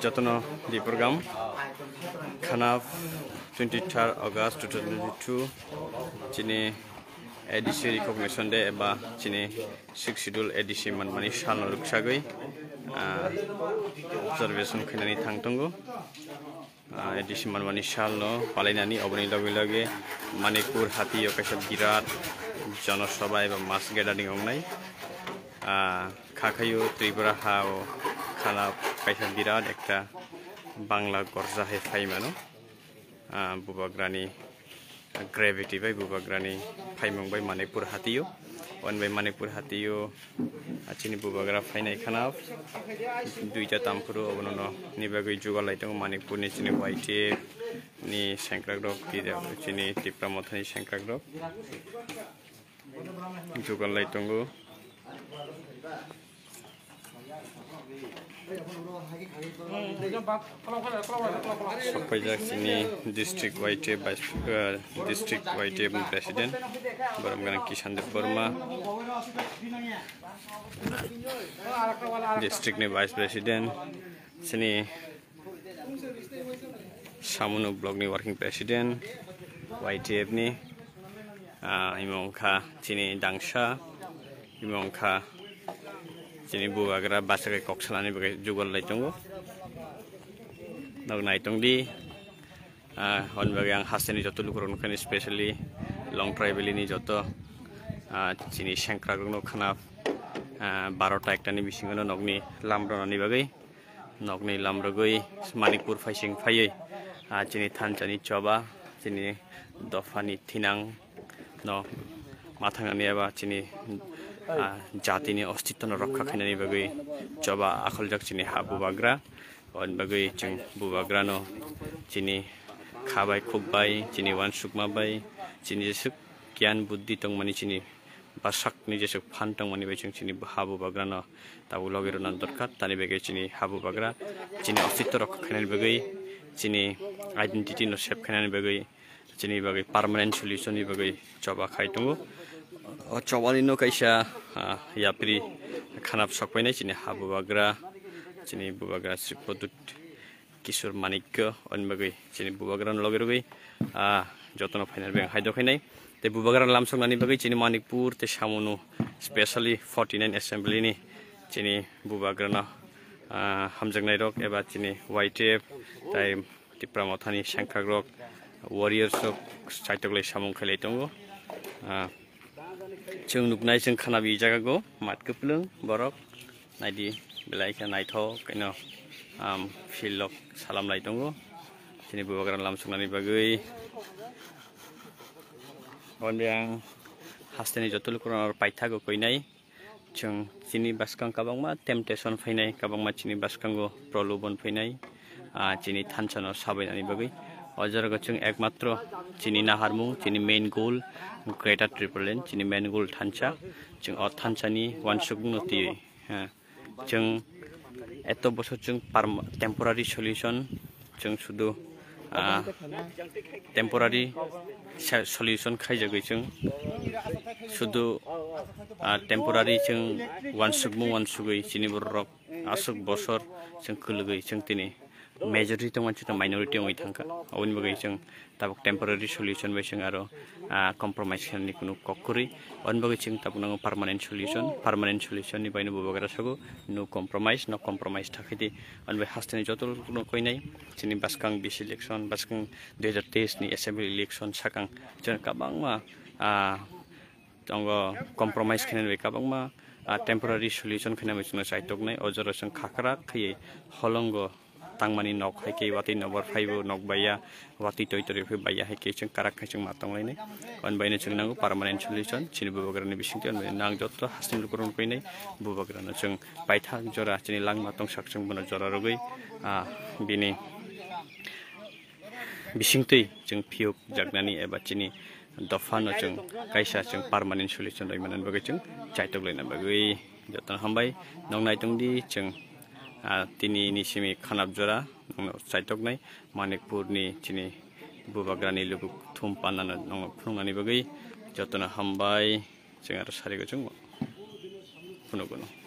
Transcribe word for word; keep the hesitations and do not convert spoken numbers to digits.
Jotono Dipurgam khana twenty third August two thousand twenty-two chini A D C recognition day eba chini sixth schedule A D C manmani salno rwksagwi, ah, observation khainani thang tongo. Ah, A D C manmani salno palainani oboni loge loge Manipur hatio kaisa birat jonosabha eba mass gathering wngnai. Ah, khakhaio Tripura hao khana kaisa birat ekta Bangla gorja hai phai mano. Ah, bubagrani gravity bai bubagrani phaimung bai Manipur hatio, on bai Manipur hatio, ah, chini bubagra phainai khana duita tamphuru obono ni bagwi jugal lai tongo Manipur ni chini Y T F ni sengkrak rok, tida chini Tipra Motha ni sengkrak rok jugal lai tongo. Sokpaijak chini district Y T F vice, uh, district Y T F ni president, borom gwnang Kishan Deb Burma, district ni vice president, chini Samunu block ni working president, Y T F ni, ah, imo wngkha chini dangsa, imo wngkha chini bubagra bachakai kok salani bagwi jugal lai tongo. Nog nai tongdi, ah, hwn bagwi ang hasteni joto lukurok nukha, specially Longtrai Valley ni joto, ah, chini sengkrak rokno khana, ah, barota ekta ni bisingo nokni lam rwnani bagwi. Nokni lam rwgwi Manipur phaising phaiwi, ah, chini thansa ni choba, chini dopha ni thinang no ma thangnani eba chini, ah, jati ni ostitto no rokha khainani bagwi choba akholjak chini ha bubagra. Oni bagwi chwng bubagra no chini kha bai khuk bai, chini uansukma bai, chini jeswk giyan buddhi tongmani chini bwsakni jeswk phan tongmani bai chwng chini ha bubagrano tabuk logi rwna dorkar. Tani bagwi chini ha bubagra chini ostitto rokha khainani bagwi, chini identity no save khainani bagwi, chini bagwi permanent solution ni bagwi choba khai tongo. O choba ni no kaisa, ah, yapri khanap sok painai chini ha bubagra, chini bubagra Sri Pradyut Kishore Manikya, oni bagwi chini bubagrano logi rwgwi, ah, jotono phainani bagwi hai dokhainai. Tei bubagrano lamsoknani bagwi chini Manipur tei Samunu, specially forty nine assembly ni chini bubagrano, ah, hamjaknai rok eba chini Y T F tei Tipra Mothani sengkrak rok, warriors rok saitok lai samung khailai tongo. Ah, Chwng nuknai, chwng khana bi jaga go mat kwplwng borok naidi belai khe naithok kaino, um, field rok salam lai tongo chini bubagra lamsoknani bagwi. Hwnwi ang hasteni joto lukurokno paithago koinai. Chwng chini bwskang kwbangma temptation phainai, kwbangma chini bwskango prolobon phainai, ah, chini thansa no sabainani bagwi. O jorao chwng ekmatro chini naharmung, chini main goal, Greater Tipraland, chini main goal thansa. Chwng o thansa ni uansukmung no twiwi, ha. Chwng eto bosor chwng parm-, temporary solution, chwng sudu, ah, temporary sa-, solution khaijagwi chwng sudu, ah, temporary chwng uansukmung uansugwi chini borok aswk bosor chwng kwlwgwi chwng tini majority tongmani chwng minority wngwi thangkha. Aboni bagwi chwng tabuk temporary solution bai chwng aro, ah, compromise khainani kunu kok kwrwi. Aboni bagwi chwng tabuk nango permanent solution. Permanent solution ni baino bubagra sago, no compromise, no compromise tha khaidi. Aboni bai hasteni joto rokno koinai chini bwskang bisi election, bwskang dui hajar teis ni assembly election sakang chwng kwbangma, ah, tongo compromise khainani bai kwbangma, ah, temporary solution khainani bai chwngno chaitoknai. O jora chwng khakrak khaiwi holongo tangmani nok hai khe watwi nokbar phaibo nok baiya, watwi toi tori phai baiya hai khe chwng karak khai chwng ma tonglainai. Aboni baino chwng nango permanent solution chini bubagrani bisingtwi. Aboni nang joto hasteni lukurokno koinai bubagrano chwng paithak jora chini langma tongsak chwng bono jora rwgwi, ah, bini bisingtwi chwng phiyok jaknani eba chini dophano chwng kaisa chwng permanent solution rwmani bagwi chwng chaitok laina bagwi jotono hambai. Noknai tongdi chwng, ah, tini ni simi khanap jora nokno chaitoknai Manikpur ni chini bubagrani lubuk thum pannano nokno phunuknani bagwi. Jotono hambai, chwng aro sari go chwngmo. Phunukgo no.